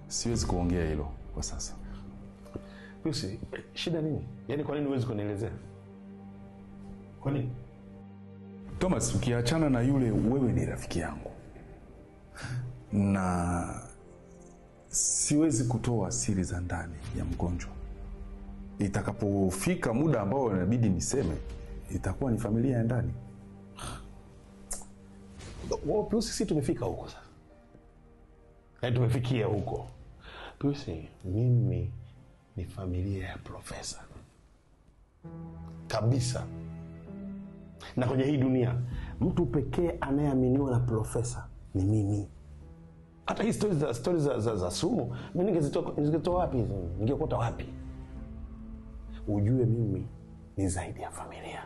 Siwezi kuongea hilo kwa sasa. Piusi, shida nini? Yaani kwa nini huwezi kunielezea? Kwa nini? Thomas, ukiachana na yule, wewe ni rafiki yangu na siwezi kutoa siri za ndani ya mgonjwa. Itakapofika muda ambao inabidi niseme, itakuwa ni familia ya ndani. Piusi, sisi tumefika huko sasa. Yaani tumefikia huko. Piusi, mimi ni familia ya profesa kabisa. Na kwenye hii dunia mtu pekee anayeaminiwa na profesa ni mimi. Hata hii stories za sumu mimi ningezitoa wapi hizo? Ningekota wapi? Ujue mimi ni zaidi ya familia.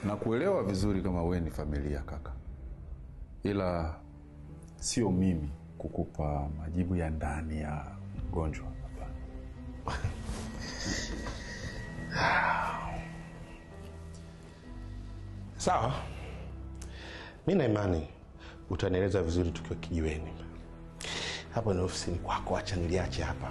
Na kuelewa vizuri kama wewe ni familia kaka. Ila sio mimi kukupa majibu ya ndani ya mgonjwa. Sawa. Mimi na imani utanieleza vizuri tukiwa kijiweni. Hapa ni ofisini kwako, acha niliache hapa.